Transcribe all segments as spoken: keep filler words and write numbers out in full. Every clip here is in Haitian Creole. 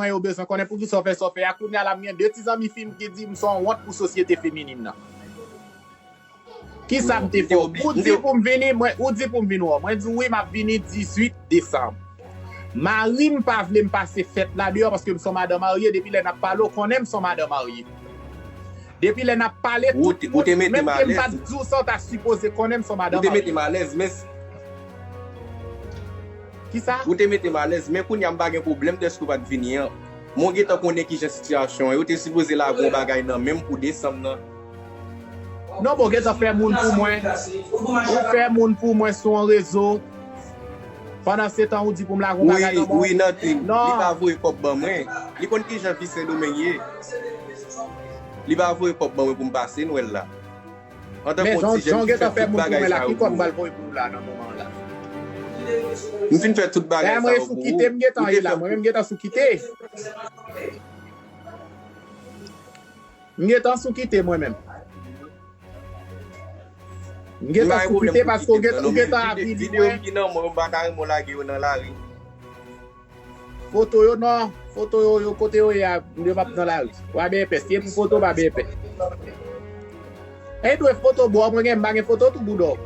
yo bezwen konnen poukisa w fè sa w fè a. Kounye a la, m gen de ti zanmi fi m ki di m se yon wont pou sosyete feminin nan. Kisa m te fè w? Ou di pou m vini, mwen, ou di pou m vin wè w. Mwen di w wi, m ap vini dizuit desanm. Mari m pa vle m pase fèt la deyò paske m se yon madan marye. Depi lè n ap pale, w konnen m se yon madan marye. Depi lè n ap pale, tout moun, menm ke m pa t di w sa, w ta sipoze konnen m se yon madan marye. Ou te mete m alèz, men. Kisa? Ou te mete m alèz, men kounye a m pa gen pwoblèm dèske w pa t vini an. Men w gentan konnen kijan sitiyasyon an ye. Ou te sipoze lage yon bagay nan men m pou desanm nan. Non, bon, gentan fè moun pou mwen. Ou fè moun pou mwen sou yon rezo. Pandan se tan, ou di pou m lage yon bagay nan men w. Wi, Nathan, li pa voye kòb ban mwen. Li konn kijan vi Sendomeng ye. Li pa voye kòb ban mwen pou m pase Nwèl la. Men jan w gentan fè moun pou mwen la, ki kòb m pral voye pou ou la nan moman an la? M fin fè tout bagay sa yo pou ou. Dayè, mwen sou kite, m gentan ye la, mwen menm m gentan sou kite. M gentan sou kite mwen menm. M gentan sou kite paske ou gentan avili mwen. Videyo m ki nan men w, m pa ta renmen w lage yo nan lari. Foto yo non, foto yo, yo kote yo ye a, yo p ap nan lari. Ou pa benyen pè, si e pou foto, pa benyen pè. E dwe foto bò, mwen gen, m pa gen foto tou bouda w.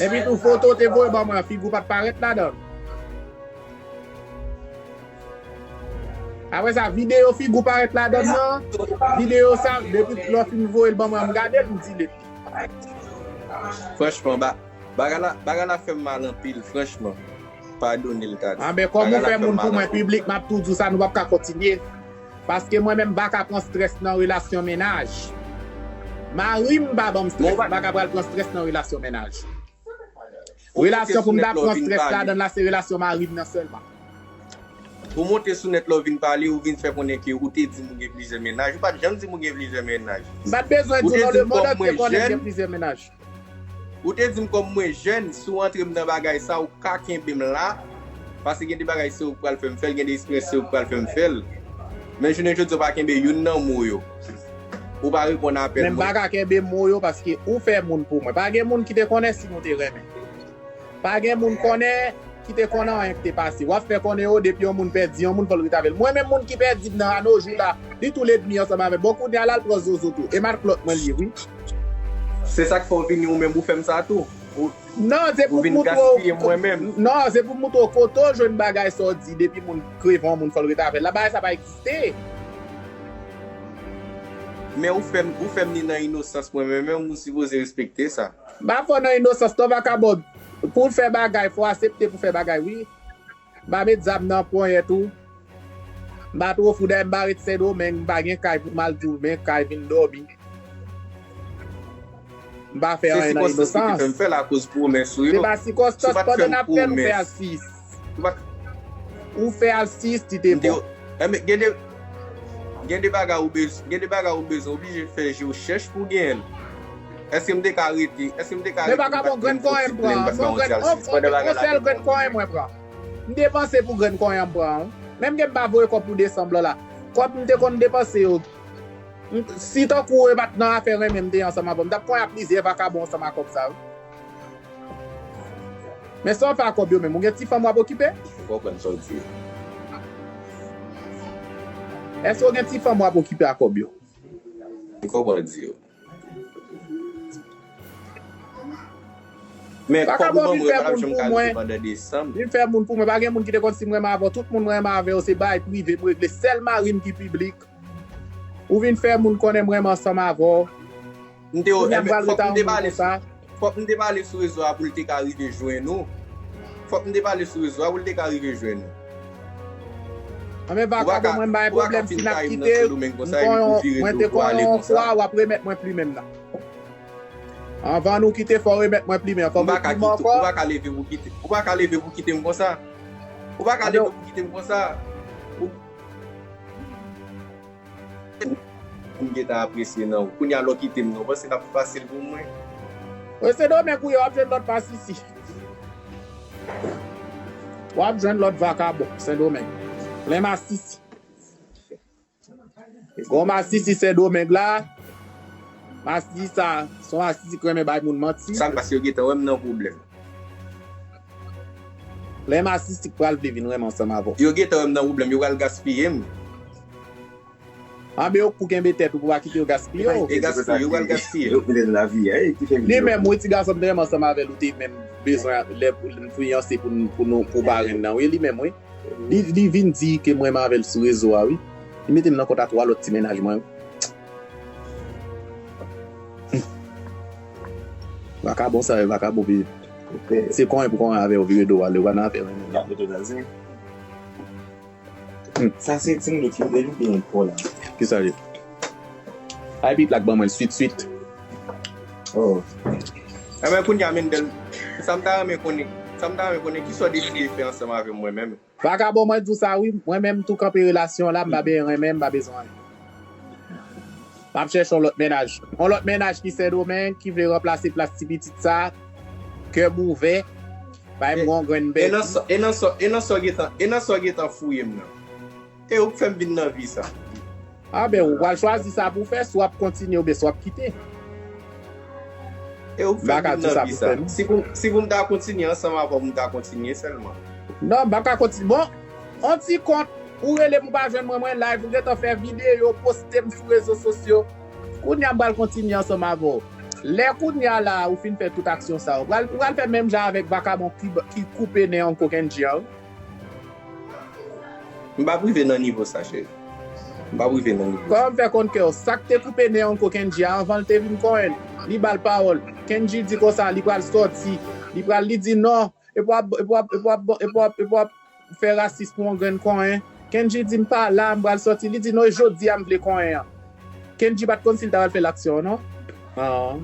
Epi tou foto te voye ban mwen an, figi w pa t parèt ladan l. Apre sa, videyo figi w parèt ladan l nan, videyo sa, depi lè w fin voye l ban mwen an, m gade l, m delete li. Franchman, ba, bagay la, bagay la fè m mal anpil, franchman. Padone l, Tati. Anben, kòm ou fè moun pou mwen, piblik, m ap tou di w sa, nou p ap ka kontinye. Paske mwen menm, m pa ka pran strès nan relasyon mennaj. Mari m pa ban m strès, m pa ka pral pran strès nan relasyon mennaj. Relasyon pou m ta pran strès ladan l la, se relasyon mari m nan sèlman. Ou monte sou nèt la, ou vin pale, ou vin fè konnen ke ou te di m ou gen plizyè mennaj. Ou pa t janm di m ou gen plizyè mennaj. M pa t bezwen di w non, lemonn antye konnen m gen plizyè mennaj. Ou te di m kòm mwen jèn, si w antre m nan bagay sa, ou ka kenbe m la. Paske gen de bagay se ou k pral fè m fè l, gen de eksperyans se ou k pral fè m fè l. Men jounen jodi a, ou pa kenbe youn nan mo yo. Ou pa reponn apèl mwen. Men m pa ka kenbe mo yo paske ou fè moun pou mwen. Pa gen moun ki te konnen si nou te renmen. Pa gen moun konnen ki te konnen anyen ki te pase. W ap fè konnen yo depi yon moun pèdi, yon moun fò l ret avè l. Mwen menm moun ki pèdi m nan anojou la, li tou ledmi ansanm avè m. Bon, kounye a la, l pran zozo tou. E matlòt mwen li ye, wi. Se sa k fè w vini ou menm ou fè m sa tou? Ou, non, se pou m montre w, non, se pou m montre w kote w jwenn bagay sa w di, depi moun kreve yon moun fò l ret avè l. La, bagay sa pa egziste. Men ou fè m, ou fè m ni nan inosans mwen, men menm ou sipoze respekte sa. M pa fè w nan inosans non, vakabon. Pou w fè bagay, fò w aksepte pou w fè bagay, wi. M pa met zam nan ponyèt ou. M pa twò fou, dayè m pa ret Sendomeng, m pa gen kay pou m al di w men kay vin dòmi. M pa fè anyen nan inosans. Se sikòstans ki te fè m fè l akoz pwomès ou yo. Se pa sikòstans, pandan n ap fè l, ou fè al sis. Ou fè al sis, ti te bon. Enben, gen de, gen de bagay ou bez-, gen de bagay ou bezwen oblije fè je w chèch pou w genyen l. Èske m te ka rete, èske m te ka rete, m pa t menm pase yon ti al sis pandan bagay la te bon? On sèl grenn konyen mwen pran. M depanse pou grenn konyen m pran, wi. Menm ke m pa voye kòb pou desanm lan la. Kòb m te konn depanse yo, m, si tankou yo pa t nan afè renmen m te ye ansanm avè w, m t ap konyen ak plizyè vakabon ansanm ak kòb sa yo. Men sa w fè ak kòb yo menm, ou gen ti fanm w ap okipe? M konprann sa w di yo. Èske w gen ti fanm w ap okipe ak kòb yo? M konprann di yo. Men kòb ou ban mwen yo pa t ap janm ka rive pandan desanm. Vin fè moun pou mwen. Pa gen moun ki te konn si m renmen avè w. Tout moun m renmen avè yo, se bagay prive m regle. Sèl mari m ki piblik. Ou vin fè moun konnen m renmen ansanm avè w. M te, kounye a m pral rete ak yon moun konsa. Fòk m te pale sou rezo a pou l te ka rive jwenn ou. Fòk m te pale sou rezo a pou l te ka rive jwenn ou. Anben vakabon, mwen m pa gen pwoblèm si n ap kite, m te konn yon fwa, w ap remèt mwen plimen m nan. Anvan nou kite, fò w remèt mwen plimen an. Fò m plimen ankò. Ou pa ka leve pou kite, ou pa ka leve pou kite m konsa. Ou pa ka leve pou kite m konsa. Ou M gentan apresye nan ou. Kounye a lè w kite m nan, ou panse l ap fasil pou mwen? Wi, Sendomeng ou ye, w ap jwenn lòt masisi. W ap jwenn lòt vakabon Sendomeng. Plen masisi. Gon masisi Sendomeng la. Masisi sa, se yon masisi ki renmen bay moun manti. Sa k pase, yo gentan wè m nan pwoblèm. Lè m asistik pral vle vin renmen ansanm avè w. Yo gentan wè m nan pwoblèm, yo pral gaspiye m. Anben, yo k pou kenbe tèt ou pou pa kite yo gaspiye w. E gaspiye, yo pral gaspiye. Yo plen lavi a, e ki fè li menm, wi, ti gason m te renmen ansanm avè l, ou te menm bezwen lè pou n fiyanse pou n, pou nou, pou parenn nan, wi, li menm, wi. Li, li vin di ke m renmen avè l sou rezo a, wi. Li mete m nan kontak twa lòt ti mennaj mwen, wi. Vakabon sa yo, vakabon pi. Se konyen pou konyen avè yo vire do ale, ou pa nan afè renmen. Sa se timoun yo ki vle li byen fò la. Kisa li? Ay, pi plak ban mwen swit swit. Oh. Enben, kounye a, Mendel, sa m ta renmen konnen, sa m ta renmen konnen, kisa w deside fè ansanm avè m, mwen menm? Vakabon, mwen di w sa, wi. Mwen menm, m tou kanpe relasyon la, m pa bezwen renmen, m pa bezwen anyen. M ap chèche yon lòt mennaj. Yon lòt mennaj ki Sendomeng, ki vle ranplase plas ti pitit sa, kè m ouvè, bay m yon grenn bèt. E nan sa, e nan sa, e nan sa w gentan, e nan sa w gentan fouye m nan. E ou k fè m vin nan vi sa. Anben, ou pral chwazi sa pou w fè, si w ap kontinye oubyen si w ap kite. E ou k fè m vin nan vi sa. Si pou, si pou m ta kontinye ansanm avè w, m ta kontinye sèlman. Non, m pa ka kontinye. Bon, on ti kont, ou rele m, ou pa jwenn mwen, mwen live, ou gentan fè videyo, poste m sou rezo sosyo. Kounye a m pral kontinye ansanm avè w. Lè kounye a la, ou fin fè tout aksyon sa yo, ou pral, ou pral fè menm jan avèk vakabon ki, ki koupe nen Uncle Kendji a, wi. M p ap rive nan nivo sa, cheri. M p ap rive nan nivo sa. Kòman m fè konn ke w, sa k te koupe nen Uncle Kendji a, anvan l te vin konyen l, li ba l pawòl. Kendji di konsa, li pral sòti, li pral, li di non, epi w ap, epi w ap, epi w ap, epi w ap, epi w ap fè rasis pou yon grenn konyen. Kendji di, "M pa la, m pral sòti." Li di, "Non, e jodi a m vle konyen an." Kendji pa t konn si l ta pral fè l aksyon an, non. Ah.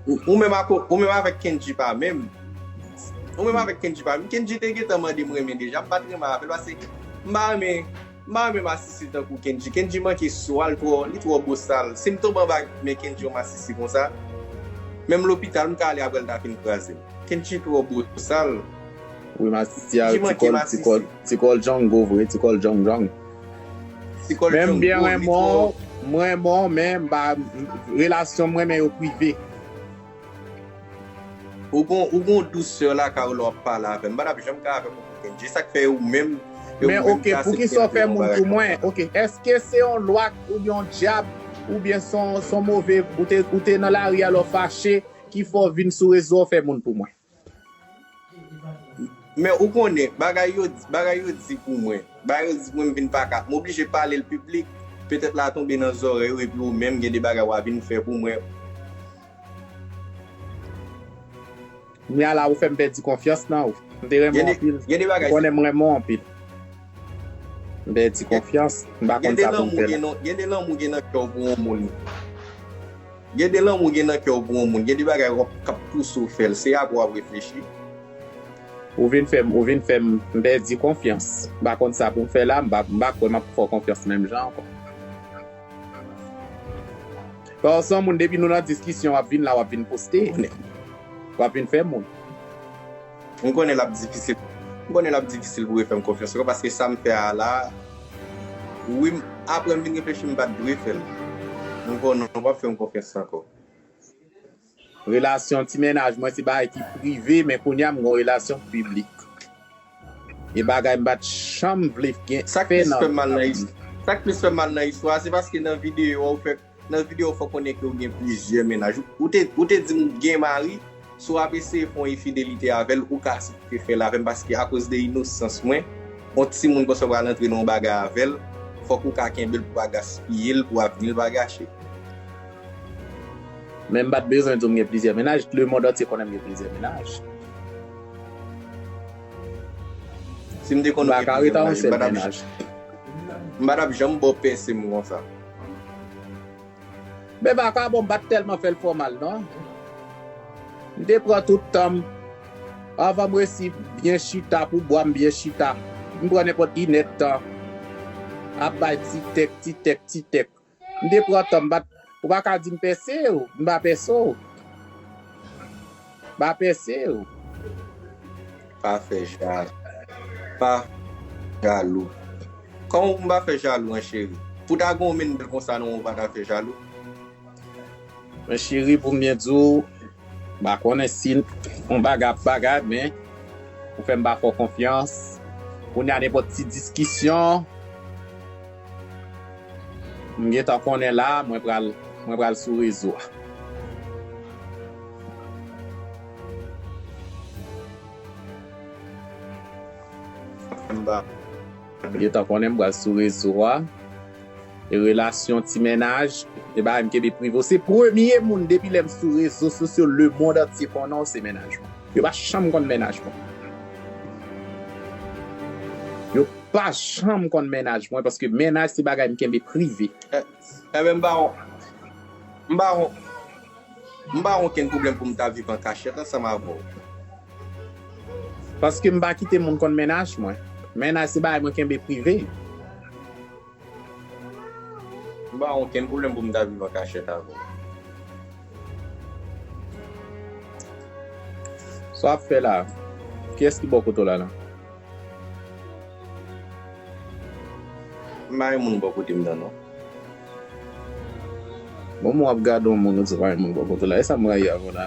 Ou, ou menm ako, ou menm avèk Kendji pa menm. Ou menm avèk Kendji pa menm. Kendji te gentan mande m renmen deja. M pa t renmen avè l paske m pa renmen, m pa renmen masisi tankou Kendji. Kendji manke swa, l twò, li twò bosal. Si m tonbe anba men Kendji yon masisi konsa, menm lopital, m ka ale apre l ta fin kraze m. Kendji twò bosal. Wi, masisi a, ti kòl, ti kòl, ti kòl Django vre, ti kòl Djang Djang. Ti kòl Django, li twò. Men m byen renmen w, m renmen w, men m pa, relasyon m renmen yo prive. Ou gon, ou gon dousè lakay ou lè w ap pale avè m. M pa t ap janm ka avè w, Kendji. Se sa k fè ou menm, e ou menm ki aksepte antre nan yon bagay konsa. Men oke, poukisa w fè moun pou mwen? Oke, èske se yon lwa oubyen yon dyab oubyen se yon, se yon move, ou te, ou te nan lari a lè w fache, ki fè w vin sou rezo w fè moun pou mwen? Men ou konnen, bagay yo, bagay yo di pou mwen. Bagay yo di pou mwen, m vin pa ka. M oblije pale l piblik. Petèt la tonbe nan zòrèy ou, epi ou menm gen de bagay w a vin fè pou mwen. Kounye a la, ou fè m pèdi konfyans nan ou. M te renmen w anpil. Ou konnen m renmen w anpil. M pèdi konfyans. M pa konn sa pou m fè la. Gen de lanmou gen nan, gen de lanmou gen nan kè w pou yon moun. Gen de lanmou gen nan kè w pou yon moun. Gen de bagay w ap, k ap pouse w fè l. Se apre w ap reflechi. Ou vin fè m, ou vin fè m, m pèdi konfyans. M pa konn sa pou m fè la, m pa, m pa kwè m ap fè w konfyans menm jan ankò. Paske yon moun, depi nou nan diskisyon, w ap vin la, w ap vin poste. W ap vin fè moun. M konnen l ap difisil. M konnen l ap difisil pou refè m konfyans ankò, paske sa m fè a la, wi, m, apre m vin reflechi, m pa t dwe fè l. M konnen w p ap fè m konfyans ankò. Relasyon ti mennaj mwen se bagay ki prive, men kounye a m gon relasyon piblik. E bagay m pa t janm vle gen, fè nan vi m. Sa k plis fè m mal nan is-, sa k plis fè m mal nan istwa a, se paske nan videyo a ou fè, nan videyo a ou fè konnen ke ou gen plizyè mennaj. Ou te, ou te di m ou gen mari, si w ap eseye fè yon enfidelite avè l, ou ka aksepte fè l avè m, paske akoz de inosans mwen, yon timoun konsa w pral antre nan yon bagay avè l, fòk ou ka kenbe l pou pa gaspiye l, pou avni l pa gache. Men m pa t bezwen di w m gen plizyè mennaj, lemonn antye konnen m gen plizyè mennaj. Si m te konn ou gen plizyè mennaj, m pa t ap, m pa t ap janm ba w pèse m konsa. Men vakabon, m pa t tèlman fè l fè w mal, non. M te pran tout tan m. Anvan m resi byen chita, pou bwa m byen chita, m pran nenpòt inèdtan ap bay ti tèk, ti tèk, ti tèk. M te pran tan m, m pa t, ou pa ka di m pèse w, m pa pèse w. M pa pèse w. Pa fè jalou. Pa jalou. Kòman pou m pa fè jalou an, cheri? Pou ta gen yon menn bèl konsa nan men w, ou pa ta fè jalou? Men cheri, pou m byen di w, m pa konnen si yon bagay ap bagay, men Ou fè m pa fè w konfyans. Kounye a nenpòt ti diskisyon, m gentan konnen la, mwen pral, mwen pral sou rezo a. M pa. M gentan konnen m pral sou rezo a. E relasyon ti mennaj, e bagay m kenbe prive. Ou se premye moun depi lè m sou rezo sosyo, lemonn antye konnen w se mennaj mwen. Yo pa janm konn mennaj mwen. Yo pa janm konn mennaj mwen paske mennaj se bagay m kenbe prive. Enben, m pa wè, m pa wè, m pa wè okenn pwoblèm pou m ta viv an kachèt ansanm avè w. Paske m pa kite moun konn mennaj mwen. Mennaj se bagay mwen kenbe prive. M pa gen okenn pwoblèm pou m ta viv an kachèt avè w. Sa w ap fè la? Kiyès ki bò kote w la, la? M pa gen moun bò kote m nan, non. Bon, mwen ap gade yon moun, ou di pa gen moun bò kote w la. E sa m rayi avè w la?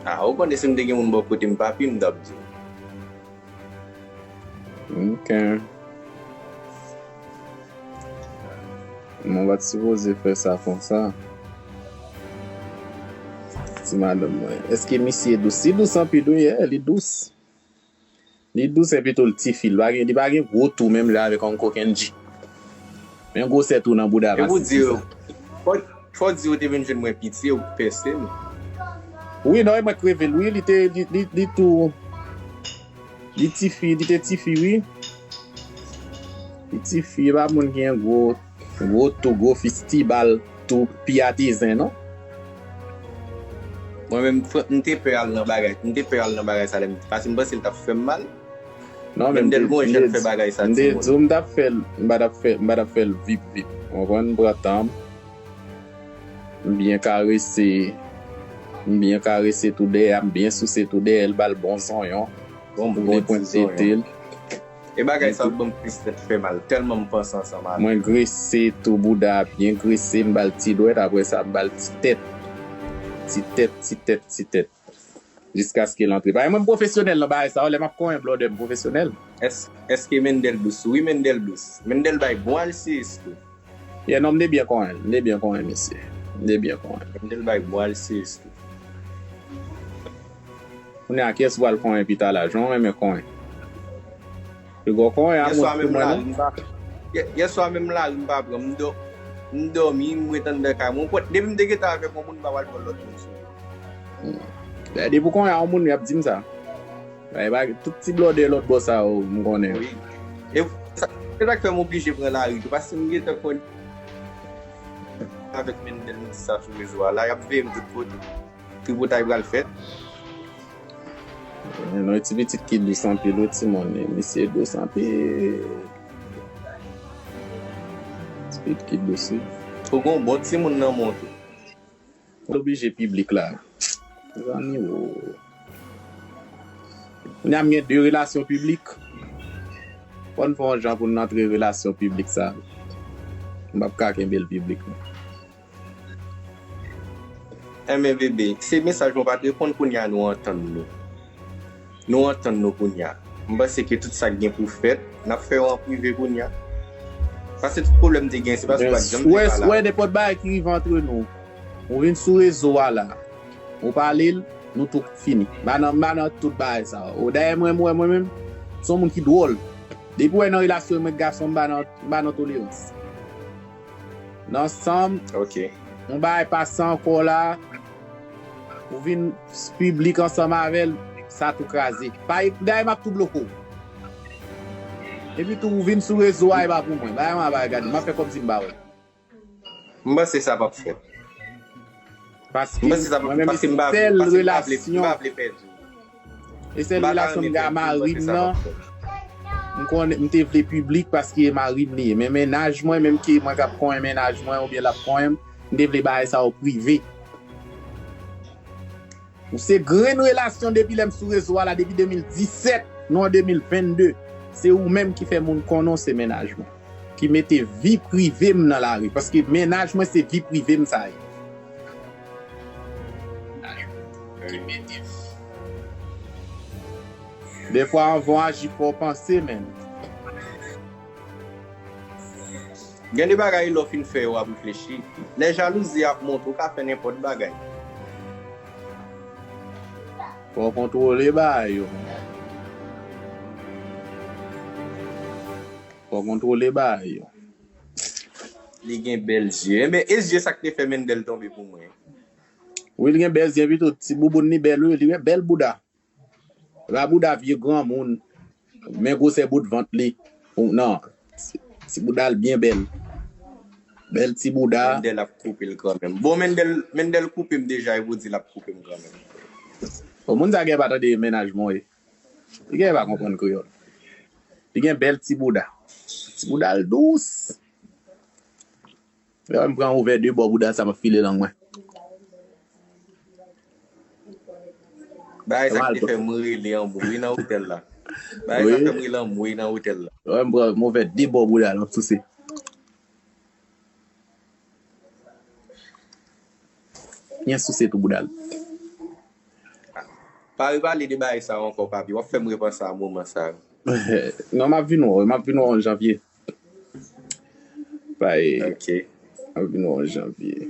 Ah, ou konnen si m te gen moun bò kote m, papi, m t ap di w. Ok. Mwen pa t sipoze fè sa konsa. Ti madanm mwen. Èske misye dous? Li dous anpil, wi, yeah, li dous. Li dous epi tou l tifi. Li pa gen, li pa gen gwo tou menm jan avèk yon kokenn G. Men gwosè tou nan bouda. E pou di yo, fò, fò di yo te vin jwenn mwen piti, ou pèse m. Wi, non, e mwen k reve l, wi, li te, li, li, li tou, li tifi, li te tifi, wi. Li tifi, e pa moun ki gen gwo, gwo tou, gwo fistibal, tou pi atezen, non. Mwen menm, fran-, m te pè al nan bagay, m te pè al nan bagay sa lè m, paske m panse l t ap fè m mal. Non, men m te, Mendel gon jan fè bagay sa, m te di w m t ap fè l, m pa t ap fè, m pa t ap fè l vip vip. Ou konprann? M pran tan m. M byen karese, m byen karese tou dèyè, m byen souse tou dèyè, l ba l bon zonyon. Bon, bon ti zonyon. E bagay sa ap ban m plis tèt fè mal, tèlman m panse ansanm avè l. Mwen grese tou bouda a, byen grese, m ba l ti dwèt, apre sa, m ba l ti tèt. Ti tèt, ti tèt, ti tèt. Jiskaske l antre. Paske mwen m pwofesyonèl nan bagay sa yo, lè m ap konyen blòdè m pwofesyonèl. Èske Mendel dous? Wi, Mendel dous. Mendel bay bon alsiyis tou. Yeah, non, m te byen konyen l. M te byen konyen misye. M te byen konyen l. Mendel bay bon alsiyis tou. Kounye a, kiyès ou pral konyen pita la? Jan w renmen konyen. Pi gwo konyen a mwen pou mwen, non? Yè, yèswa menm lari m pa pran. M dò-, m dòmi, m ret anndan kay mwen. Depi m te gentan avèk yon moun, m pa pral pran lòt moun sou mwen. Hmm. Depi w konyen a yon moun, y ap di m sa. Bay, bay, tout ti blòdè lòt bò sa yo, m konnen. Wi. E sa, se sa k fè m oblije pran lari tou, paske m gentan konn avèk Mendel, m di sa sou rezo a la, y ap veye m tout kote. Tripotay pral fèt. Non, ti pitit ki dous anpil, wi, timoun. Misye dous anpil. Ti pitit ki dous, wi. Ou gon bon timoun nan men w tou. Oblije piblik la. Zanmi, wo. Kounye a m gen de relasyon piblik. Fò n fè yon jan pou n antre relasyon piblik sa. M p ap ka kenbe l piblik, non. Enben, bebe, se mesaj mwen pa t reponn, kounye a nou antann nou. Nou antann nou kounye a. M panse ke tout sa k gen pou fèt, n ap fè yo an prive kounye a. Paske tout pwoblèm te gen, se paske ou pa t janm te pale avè m. Wè, nenpòt bagay ki rive antre nou, ou vin sou rezo a la, ou pale l, nou tou fini. M pa nan, m pa nan tout bagay sa yo. Dayè, mwen, mwen, mwen menm, se yon moun ki dwòl. Depi w wè nan relasyon mwen ak gason, m pa nan, m pa nan tolerans. Nan sanm, yon bagay pase ankò la, ou vin piblik ansanm avè l, sa tou kraze. Pa, dayè, m ap tou bloke w. Epi tou, ou vin sou rezo a, e pa pou mwen. Bagay mwen, bagay gade, m ap fè kòmsi m pa wè. M panse sa p ap fèt. Paske mwen menm, e sèl relasyon, e sèl relasyon m gen a mari m nan, m konnen, m te vle piblik paske e mari m li ye. Men mennaj mwen, menm ke mwen k ap konyen mennaj mwen oubyen l ap konyen m, m te vle bagay sa yo prive. Ou se grenn relasyon depi lè m sou rezo a la, depi de mil disèt, nou an de mil vennde. Se ou menm ki fè moun konnen w se mennaj mwen. Ki mete vi prive m nan lari. Paske mennaj mwen se vi prive m sa ye. Ki mete Defwa anvan w aji fò w panse menm. Gen de bagay lè w fin fè yo w ap reflechi. Lè jalouzi ap monte, ou ka fè nenpòt bagay. Fò w kontwole bagay yo. Fò w kontwole bagay yo. Li gen bèl zye. Enben, e zye sa k te fè Mendel tonbe pou mwen. Wi, li gen bèl zye pi tou. Ti bouboun li bèl, wi. Li gen bèl bouda. Pa bouda vye granmoun. Men gwosè bout vant li. Ou, non. Ti, ti bouda l byen bèl. Bèl ti bouda. Mendel ap koupe l kanmenm. Bon, Mendel, Mendel koupe m deja, e pou di l ap koupe m kanmenm. Bon, moun sa gen pa tande mennaj mwen. Li gen pa konprann kreyòl. Li gen bèl ti bouda. Ti bouda l dous. Lè m pran ouvè de bò bouda sa, m ap file lang mwen. Bagay sa ki te fè m rele anmwe wi nan otèl la. Bagay sa fè m rele anmwe nan otèl la. Lè m pran m ouvè de bò bouda l, m ap souse. Byen souse tou bouda l. Pa repale de bagay sa yo ankò, papi. W ap fè m repanse a moman sa yo. Non, m ap vin wè w, m ap vin wè w an janvye. Bay, Ok. m ap vin wè w an janvye.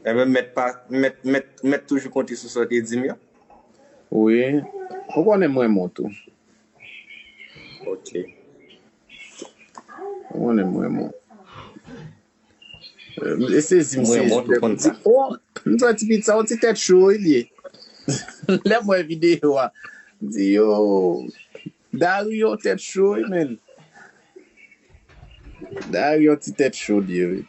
Enben, mèt pa, mèt, mèt, mèt toujou konte sou sa w te di m yo. Wi. Ou konnen m renmen w tou. Ok. Ou konnen m renmen w. E sezi m sezi. Oh, m soti pizza, yon ti tèt cho wi li ye. Lè m wè videyo a, m di yo, Dario tèt cho wi menn. Dario ti tèt cho li ye wi.